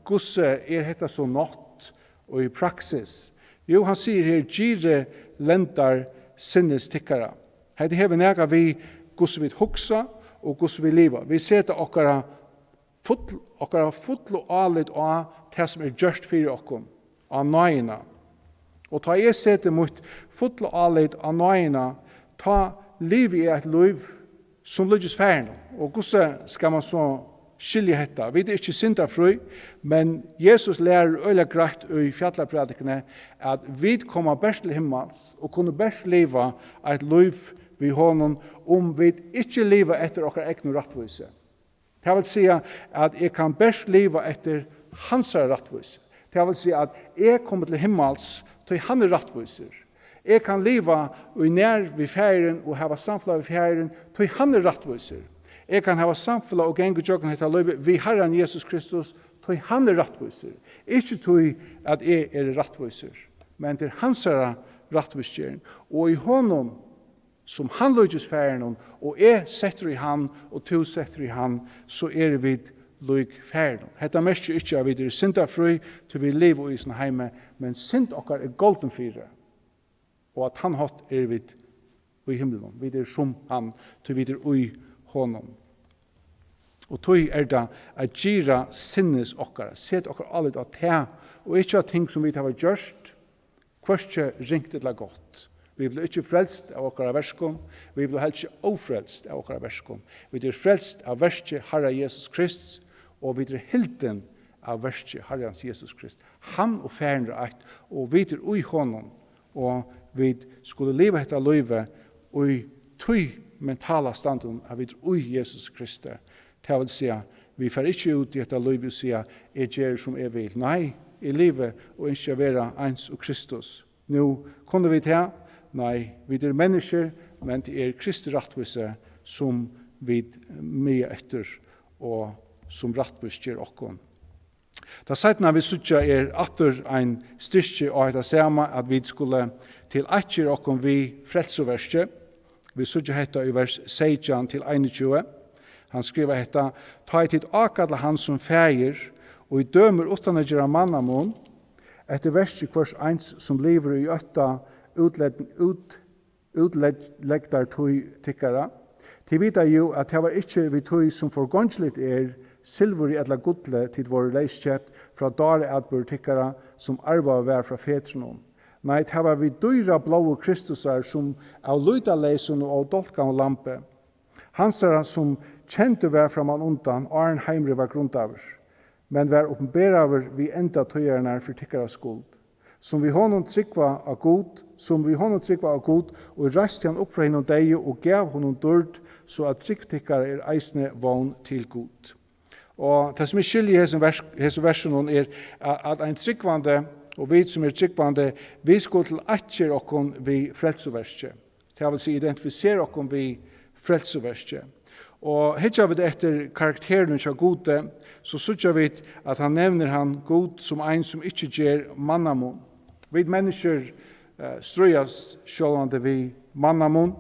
hvussu er hetta so nátt og í praksis? Jú, hann sigur her: Girðið lendar sinnis tykkara. Hetta hevur nakað við, hvussu vit hugsa og hvussu vit liva. Vit seta okkara full-, okkara fullu álit á tað, sum er gjørt fyri okkum, á náðina. Og tá eg seti mítt fulla álit á náðina, tá livi eg eitt lív, sum líkist Faðirinum. Og hvussu skal man so skilja hetta? Vit eru ikki syndafrí, men Jesus lærir øgiliga greitt í fjallaprædikuni, at vit koma bert til himmals og kunnu bert liva eitt lív við honum, um vit ikki liva eftir okkara egnu rættvísi. Tað vil siga, at eg kann bert liva eftir hansara rættvísi. Tað vil siga, at eg komi til himmals, tí hann er rættvísur. Eg kann liva í nær við Faðirin og hava samfelag við Faðirin, tí hann er rættvísur. Eg kann hava samfelag og ganga ígjøgnum hetta lívið við Harran Jesus Kristus, tí hann er rættvísur. Ikki tí, at eg eri rættvísur, men tað er hansara rættvísgerðin. Og í honum, sum hann líkist Faðirinum, og eg settur í hann, og tú settur í hann, so eru vit lík Faðirinum. Hetta merkir ikki, at vit eru syndafrí, tí vit liva í hesum heimi, men synd okkara er goldin fyri, og á tann hátt eru vit í himlinum. Vit eru sum hann, tí vit eru í honum. Og tí er tað at gira sinnis okkara, seta okkara álit á tað, og ikki á ting sum vit hava gjørt, hvørki ringt ella gott. Vit blíva ikki frelst av okkara verkum, vit blíva helst ikki ófrelst av okkara verkum. Vit eru frelst av verki Harra Jesus Krists, og vit eru hildin av verki Harrans Jesus Krist. Hann og Faðirin eru eitt, og vit eru í honum, og vit skulu liva hetta lívið í tí mentala standinum, at vit eru í Jesus Kristi. Tað vil siga, vit fara ikki út í hetta lívið og siga: "Eg geri, sum eg vil." Nei, eg livi og ynski at vera eins og Kristus. Nú kunnu vit tað? Nei, vit eru menniskjur, men tað er Kristi rættvísi, sum vit miða eftir, og sum rættvísger okkum. Tað seinna, vit síggja, er aftur ein styrki á hetta sama, at vit skulu til eitt gera okkum við frelsuverki. Vit síggja hetta í vers seytjan til einogtjúgu. Hann skrivar hetta: "Tá ið tit ákalla hann sum faðir, og ið dømir uttan at gera mannamun, eftir verki hvørs eins sum livir í ótta útled-, út-, útlegdar tíð tykkara. Tit vita jú, at tað var ikki við tí, sum forgongiligt er, silvuri ella gulli, tit vóru leyskeypt frá dáraatburð tykkara, sum arvað var frá fedrunum. Nei, tað var við dýra blóði Kristusar, sum av lýtaleysum og ódálkaðum lambi, hansara, sum kendur var framanundan, áðrenn heimurin var grundaður, men var opinberaður við enda tíðarinnar fyri tykkara skuld, sum við honum trúgva á Gud, sum við honum trúgva á Gud, og reisti hann upp frá hinum deyðu og gav honum dýrd, so at trúgv tykkara er eisini vón til Gud." Og tað, sum eg skilji í hesum vers-, hesum versunum, er, a-, at ein trúgvandi, og vit, sum eru trúgvandi, vit skulu til eitt gera okkum við frelsuverki. Tað vil siga, identifisera okkum við frelsuverki. Og hyggja vit eftir karakterinum hjá Gudi, so síggja vit, at hann nevnir hann, Gud, sum ein, sum ikki ger mannamun. Vit menniskjur, eh, stríðast sjálvandi við mannamun.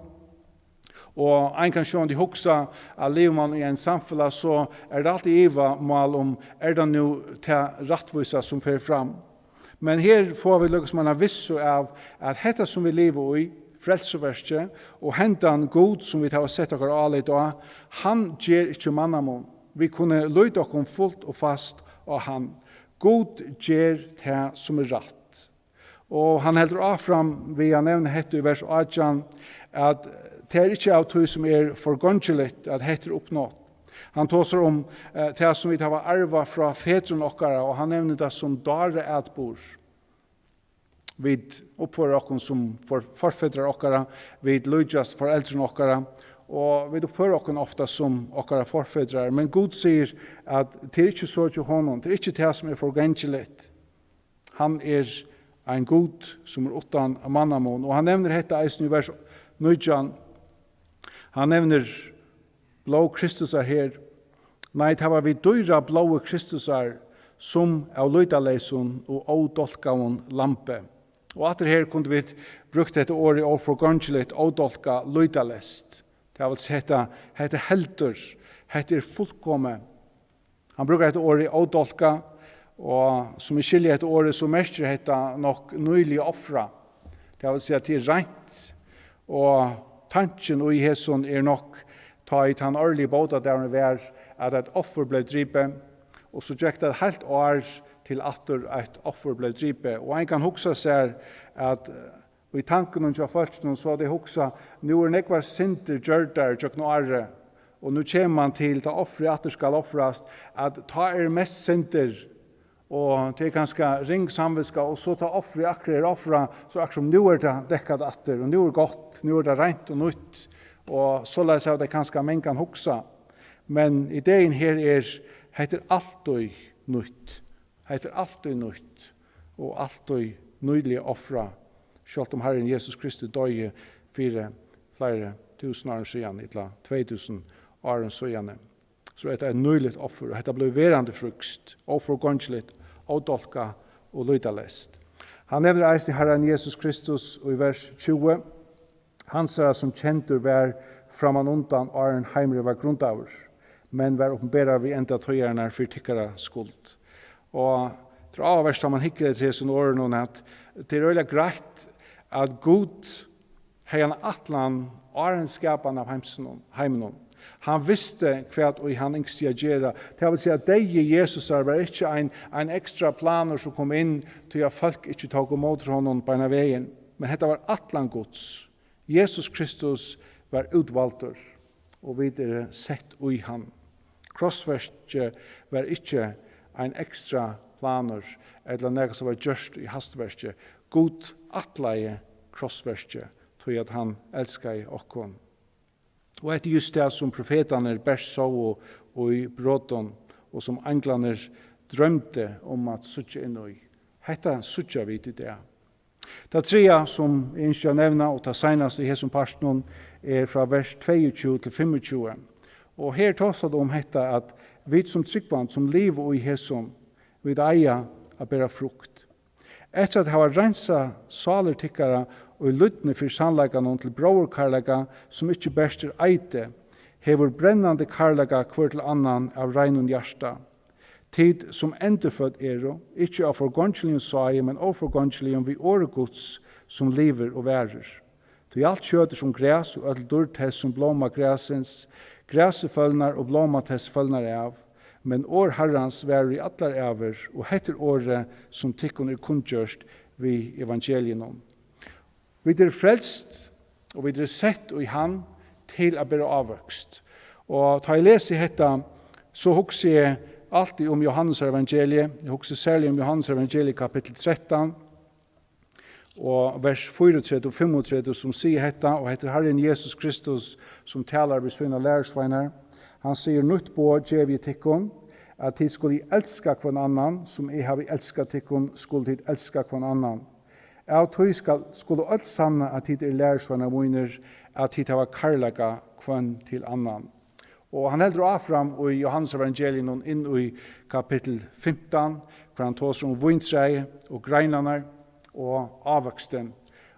Og ein kann sjálvandi hugsa, at livir mann í ein samfelag, so er tað altíð ivamál um, er tað nú tað rættvísa, sum fer fram? Men her fáa vit líka sum eina vissu av, at hetta, sum vit liva í, frelsuverkið, og hendan Gud, sum vit hava sett okkara álit á, hann ger ikki mannamun. Vit kunnu líta okkum fult og fast á hann. Gud ger tað, sum er rætt. Og hann heldur áfram við at nevna hetta í vers átjan, at tað er ikki av tí, sum er forgongiligt, at hetta er uppnátt. Hann tosar um, eh, tað, sum vit hava arvað frá fedrum okkara, og hann nevnir tað sum dáraatburð. Vit uppføra okkum sum for-, forfedrar okkara, vit líkjast foreldrum okkara, og vit uppføra okkum ofta sum okkara forfedrar. Men Gud sigur, at tað er ikki so hjá honum, tað er ikki tað, sum er forgongiligt. Hann er ein Gud, sum er uttan mannamun, og hann nevnir hetta eisini í vers nítjan. Hann nevnir blóð Kristusar her. Nei, tað var við dýra blóði Kristusar, sum av lýtaleysum og ódálkaðum lambi. Og aftur her kundu vit brúkt hetta orðið óforgongiligt, ódálkað, lýtaleyst. Tað vil siga, hetta, hetta heldur, hetta er fullkomið. Hann brúkar hetta orðið ódálkað, og sum vit skilja hetta orðið, so merkir hetta nokk nýliga ofrað. Tað vil siga, at tað er reint, og tankin í hesum er nokk, tá ið tann árligi bótadagurin var, at eitt offur bleiv dripið, og so gekk tað eitt heilt ár, til aftur eitt offur bleiv dripið. Og ein kann hugsa sær, at í tankunum hjá fólkinum, so tey hugsa, nú eru nógvar syndir gjørdar gjøgnum árið, og nú kemur mann til, tá offrið aftur skal ofrast, at tá eru mest syndir, og tað er kanska ring samvitska, og so tá offrið akkurát er ofrað, so akkurát sum nú er tað dekkað aftur, og nú er gott, nú er tað reint og nýtt, og soleiðis hava tey kanska mangan hugsað. Men ideen her er, hetta er altíð nýtt. Hetta er altíð nýtt og altíð nýliga ofrað, sjálvt um Harrin Jesus Kristus doyði fyri fleiri túsund árum síðan, ella tvey túsund árum síðani. So hetta er eitt nýligt offur, og hetta blívur verandi frískt, óforgongiligt, ódálkað og lýtaleyst. Hann nevnir eisini Harran Jesus Kristus í vers tjúgu. Hansara, sum kendur var framanundan, áðrenn heimurin var grundaður, men var opinberaður við enda tíðarinnar fyri tykkara skuld. Og tað er áhugavert, tá mann hyggur eftir hesum orðunum, at tað er øgiliga greitt, at Gud hevði eina ætlan áðrenn skapan av heimsinum, heiminum. Hann visti, hvat ið hann ynskti at gera. Tað vil siga, at deyði Jesusar var ikki ein, ein ekstra planur, sum kom inn, tí at fólk ikki tóku ímóti honum beinanvegin. Men hetta var ætlan Guds. Jesus Kristus var útvaldur, og vit eru sett í hann. Krossverkið var ikki ein ekstra planur, ella nakað, sum var gjørt í hastverki. Gud ætlaði krossverkið, tí at hann elskaði okkum. Og hetta er júst tað, sum profetarnir bert sóu í brotum, og sum einglarnir droymdu um at síggja inn í. Hetta síggja vit í dag. Tað triðja, sum eg ynski at nevna, og tað seinasta í hesum partinum, er frá vers tveyogtjúgu til fimmogtjúgu. Og her tosar tað um hetta, at vit sum trúgvandi, sum liva í hesum, vit eiga at bera frukt. Eftir at hava reinsað sálir tykkara í lydni fyri sannleikanum til bróðurkærleika, sum ikki bert er eiti, hevur brennandi kærleika hvør til annan av reinum hjarta. Tit, sum endurfødd eru, ikki av forgongiligum sáði, men óforgongiligum við orði Guds, sum livir og varir. Tí alt kjøt er sum gras, og øll dýrd tess sum blóma grasins. Grasið følnar, og blóma tess følnar av, men orð Harrans varir í allar ævir. Og hetta er orðið, sum tykkum er kunngjørt við evangeliinum. Vit eru frelst, og vit eru sett í hann til at bera ávøkst. Og tá eg lesi hetta, so hugsi eg altíð um Jóhannes evangeliið. Eg hugsi serliga um Jóhannes evangeliið, kapittul trettan, og vers fýraogtretivu og fimmogtretivu, sum sigur hetta, og hetta er Harrin Jesus Kristus, sum talar við sínar lærisveinar. Hann sigur: "Nýtt boð gevi eg tykkum, at tit skulu elska hvønn annan, sum eg havi elskað tykkum, skulu tit elska hvønn annan. Av tí skal, skulu øll sanna, at tit eru lærisveinar mínir, at tit hava kærleika hvønn til annan." Og hann heldur áfram í Jóhannes evangeliinum inn í kapittul fimtan, har hann tosar um víntræið og greinarnar og ávøkstin.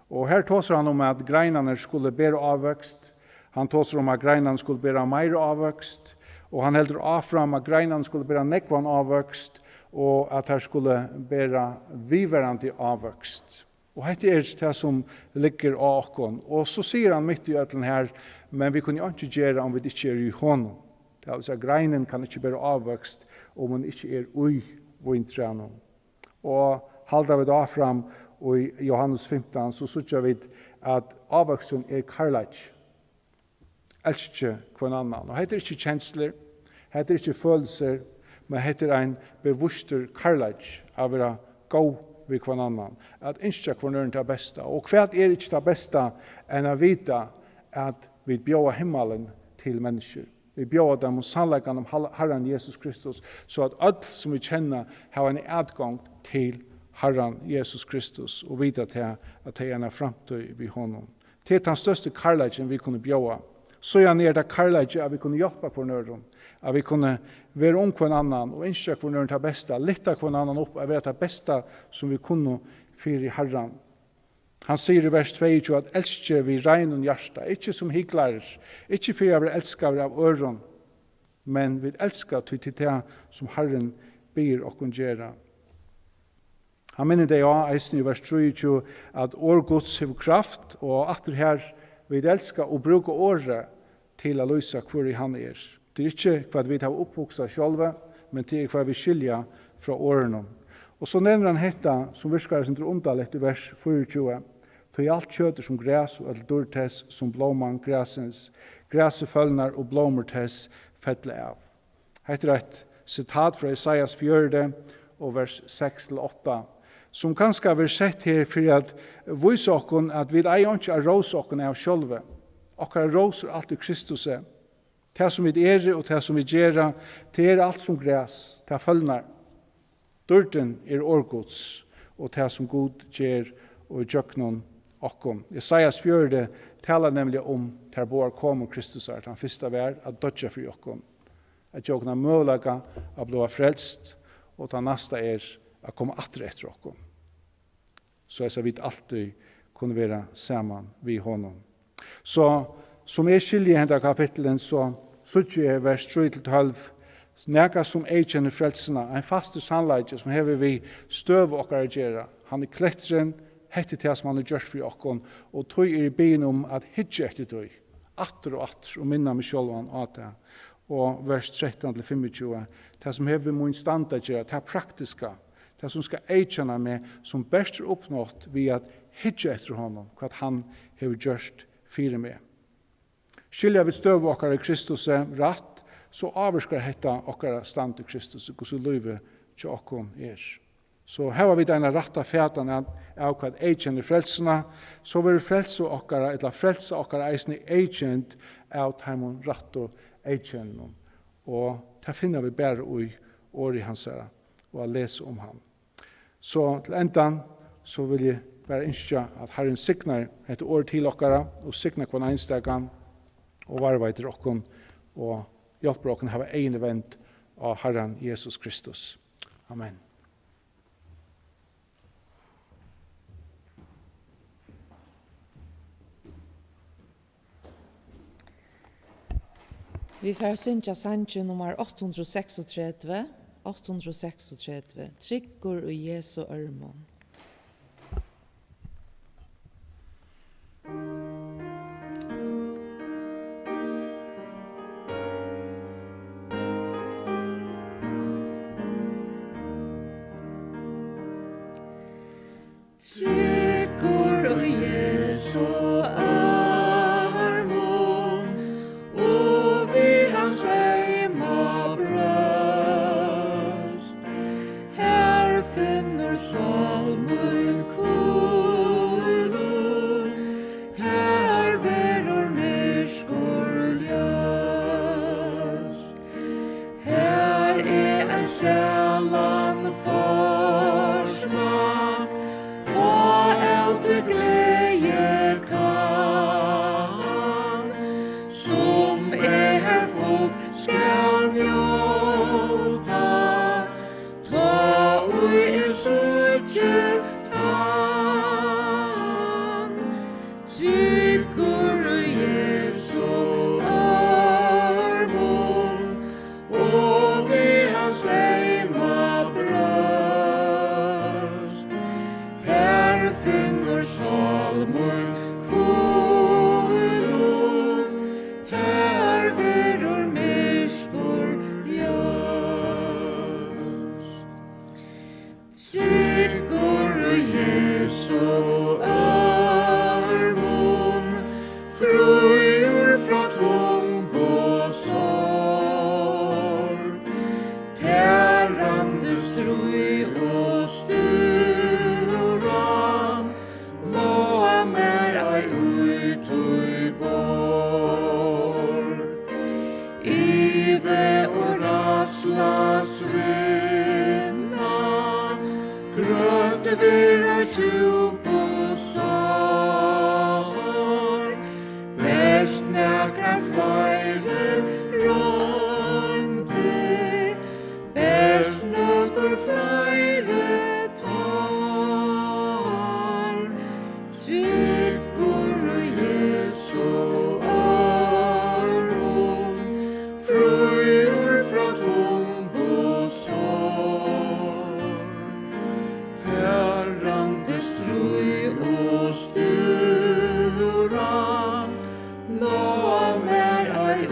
Og her tosar hann um, at greinarnar skulu bera ávøkst. Hann tosar um, at greinarnar skulu bera meira ávøkst. Og hann heldur áfram, at greinarnar skulu bera nógvan ávøkst, og at tær skulu bera viðvarandi ávøkst. Og hetta er tað, sum liggur á okkum. Og so sigur hann mitt í øllum her: "Men vit kunnu einki gera, um vit ikki eru í honum." Tað vil siga, greinin kann ikki bera ávøkst, um hon ikki er í víntræðunum. Og halda vit áfram í Jóhannes fimtan, so síggja vit, at ávøksturin er kærleiki. Elski hvønn annan. Og hetta er ikki kenslur, hetta er ikki følelsur, men hetta er ein bevístur kærleiki, at vera góð við hvønn annan, at ynskja hvønn øðrum tað besta. Og hvat er ikki tað besta enn at vita, at vit bjóða himmalin til menniskjur? Vit bjóða teimum sannleikan um Hal-, Harran Jesus Kristus, so at øll, sum vit kenna, hava eina atgongd til Harran Jesus Kristus og vita tað, at tey eiga eina framtíð við honum. Tað er tann størsti kærleikin, vit kunnu bjóða. Síðani er tað kærleiki, at vit kunnu hjálpa hvørjum øðrum, at vit kunnu vera um hvønn annan og ynskja hvørjum øðrum tað besta, lyfta hvønn annan upp, at vera tað besta, sum vit kunnu fyri Harran. Hann sigur í vers tveyogtjúgu, at elski við reinum hjarta, ikki sum hyklarar, ikki fyri at vera elskaður av øðrum, men vit elska, tí til tað, sum Harrin biður okkum gera. Hann minnir tey á, eisini í vers trýogtjúgu, at orð Guds hevur kraft, og aftur her, vit elska og brúka orðið til at lýsa, hvør ið hann er. Tað er ikki, hvat vit hava upphugsað sjálvi, men tað er, hvat vit skilja frá orðunum. Og so nevnir hann hetta, sum virkar eitt sindur undarligt, í vers fýraogtjúgu: "Tí alt kjøt er sum gras, og øll dýrd tess sum blóman grasins. Grasið følnar, og blómur tess fella av." Hetta er eitt sitat frá Esaias fjøruti og vers seks til átta, sum kanska verður sett her fyri at vísa okkum, at vit eiga einki at rósa okkum av sjálvi. Okkara rós er alt í Kristusi. Tað, sum vit eru, og tað, sum vit gera, tað er alt sum gras, tað følnar. Dýrdin er orð Guds, og tað, sum Gud ger og ígjøgnum okkum. Esaias fjøruti talar nemliga um tær báðar komur Kristusar. Tann fyrsta var at doyggja fyri okkum, at geva okkum ein møguleika at bliva frelst, og tann næsta er at koma aftur eftir okkum, so at vit altíð kunnu vera saman við honum. So, sum eg skilji henda kapittulin, so síggi eg vers trý til tólv, nakað sum eyðkennir frelsuna, ein fastur sannleiki sum hevur við støðu okkara at gera. Hann er kletturin, hetta er tað, sum hann hevur gjørt fyri okkum, og tí eri eg biðin um at hyggja eftir tí, aftur og aftur og minna meg sjálvan á tað. Og vers trettan til fimmogtjúgu, tað sum hevur við mín stand at gera, tað praktiska, tað sum skal eyðkenna meg, sum bert er uppnátt við at hyggja eftir honum, hvat hann hevur gjørt fyri meg. Skilja vit støðu okkara í Kristusi rætt, so ávirkar hetta okkara stand í Kristusi, hvussu lívið hjá okkum er. So hava vit eina rætta fatan av, av hvat eyðkennir frelsuna, so verður frelsa okkara, ella frelsa okkara eisini eyðkend av teimum rættu eyðkennunum. Og tað finna vit bara í orði hansara og at lesa um hann. So til endan, so vil eg bara ynskja, at Harrin signar hetta orð til okkara og signar hvønn einstakan og varðveitir okkum og hjálpir okkum hava eyguni vend á Harran Jesus Kristus. Amen. Vit fara at syngja sangin nummar átta hundrað og seksogtretivu, átta hundrað og seksogtretivu, Tryggur í Jesu ørmum. Tryggur í Jesu armum og við hans eyma brjóst, har finnur sál mín hvílu, har verður myrkur ljóst. Har eg ein sælan forsmakk fá av tí gleði kann, sum eg har fult skal njóta, tá ið eg síggi hann. Tryggur í Jesu armum og við hans eyma brjóst, har finnur sál mín hvílu, har verður myrkur ljóst. Tryggur í Jesu armum, fríur frá tung og sorg, tærandi stríð og stúran, lá mær ei í tí borg. Ivi og ræðsla svinna, grøtt verða djúp og sár. Bert nakrar fleiri royndir, bert nøkur fleiri tár. Tryggur í Jesu armum, fríur frá tung og sorg. Tærandi stríð og stúran, lá mær ei í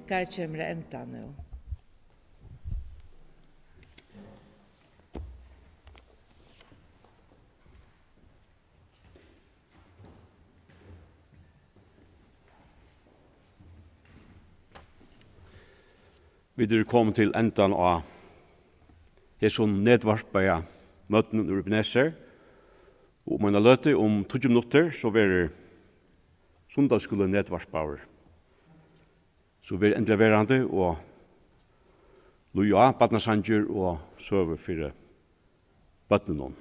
Hvar kemur at enda nú? Vit eru komin til endan á hesum netvarpaða møtinum úr Ebenezer. Og um eina løtu, um tíggju minuttir, so verður sunnudagsskúlin netvarpaður. So ver endiliga verandi og lýð á barnasangir og søgur fyri børnunum.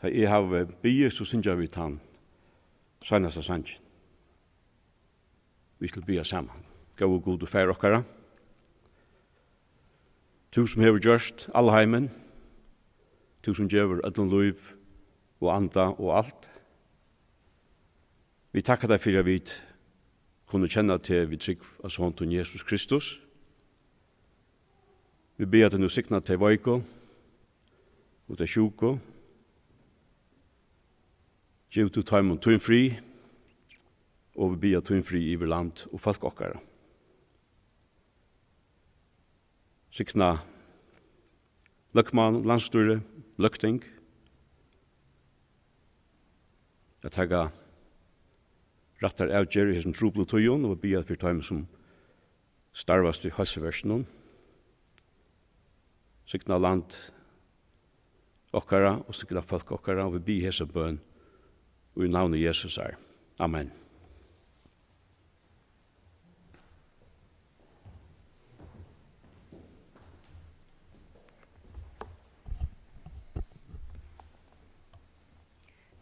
Tá eg havi biðið, so syngja vit tann seinasta sangin. Vit skulu biðja saman. Góði Gud og Faðir okkara, tú sum hevur gjørt alheimin, tú sum gevur øllum lív og anda og alt. Vit takka tær fyri, at vit kunnu kenna teg við trúgv á Son tín Jesus Kristus. Vit biðja teg nú signa tey veiku og tey sjúku. Gev tú teimum tín frið, og vit biðja tín frið yvir land og fólk okkara. Signa løgmann, landsstýri, løgting, at taka rættar avgerðir í hesum truplu tíðum, og biðja fyri teimum, sum starvast í heilsuverkinum. Signa land okkara og signa fólk okkara, og vit biðja hesa bøn í navni Jesusar. Amen.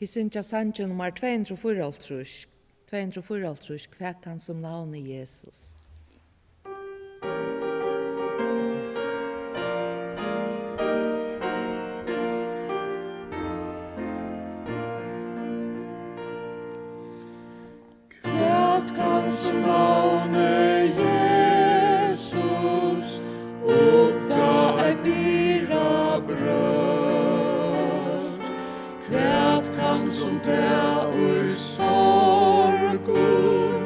Vit syngja sangin nummar tvey hundrað og fýraoghálvtrýss. Tvey hundrað og fýraoghálvtrýss, Hvat kann sum navnið Jesus? Hvat kann sum navnið Jesus ugga eitt byrða brøst? Hvat kann sum tað í sorgum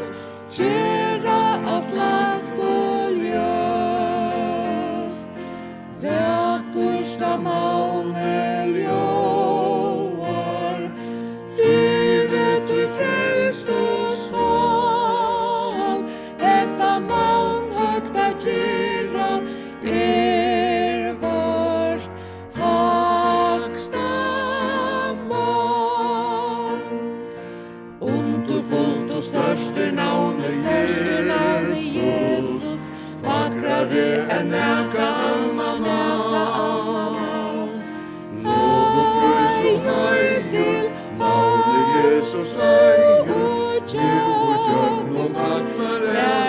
gera alt lætt og ljóst? Vakurt tað navnið ljóðar, fyri tí frelstu sál. Hetta navn høgt at gera er vørt hægsta mál. Undurfult og stórt er navnið Jesus, fagrari enn nakað annað navn. Lov og prís og heiður til navnið Jesus eigur, nú og gjøgnum allar ævir.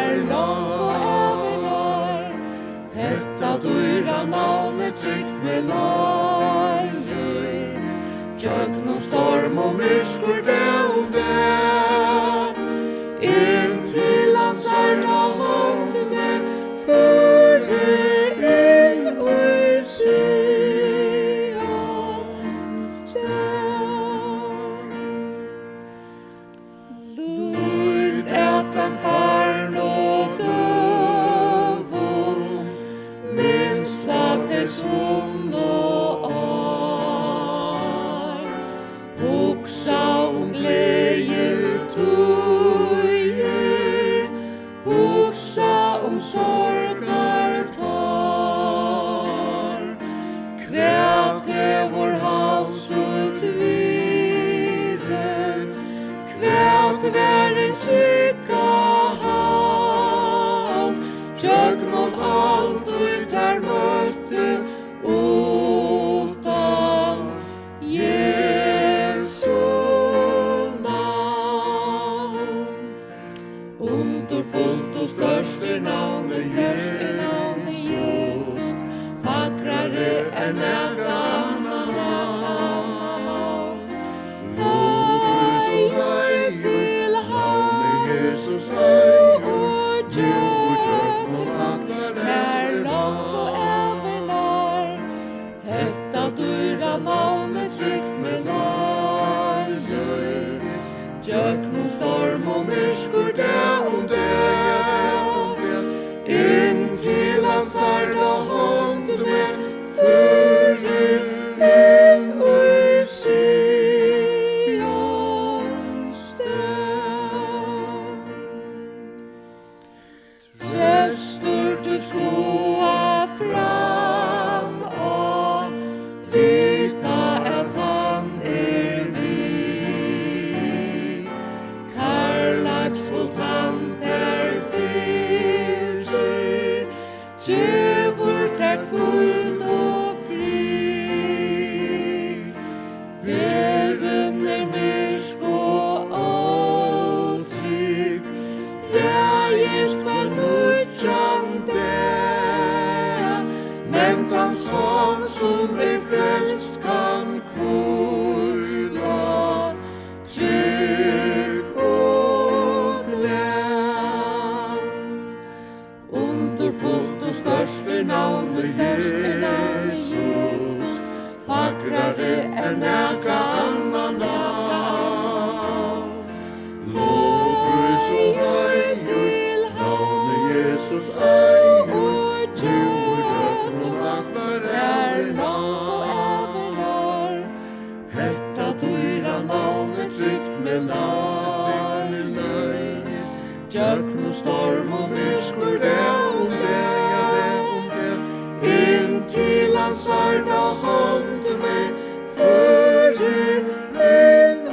Hetta dýra navnið trygt meg leiðir, gjøgnum storm og myrkur dag um dag, inntil hann sær á hond meg førir inn í Sions stað. Lít at teimum farnu døgum, minst á tey svunnu ár. Hugsa um gleðitíðir, hugsa um sorgartár. Hvat hevur havn sítt virði? Hvat var ein trygg havn gjøgnum alt, ið teir møttu uttan Jesu navn? Undurfult og stórt er navnið Jesus, fagrari enn nakað annað navn. Heiður til Hans, Jesus, heiður, nú og gjøgnum allar ævir nær. Hetta dýra navnið trygt meg leiðir, gjøgnum storm og myrkur dag um dag. Nakað annað navn. Lovprís og heiður, navnið Jesus eigur, nú og gjøgnum allar ævir nær. Hetta dýra navnið trygt, men aldri loyvt. Gjøgnum storm og myrkur, dag um dag, inn til hans særda hond meg førir inn í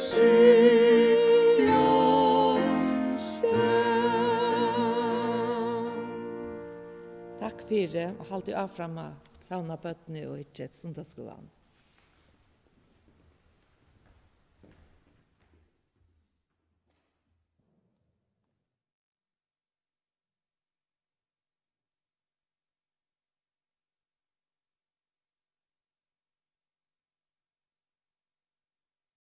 Sions stað. Takk fyri, og haldið áfram at savna børnini og hyggja eftir sunnudagsskúlanum.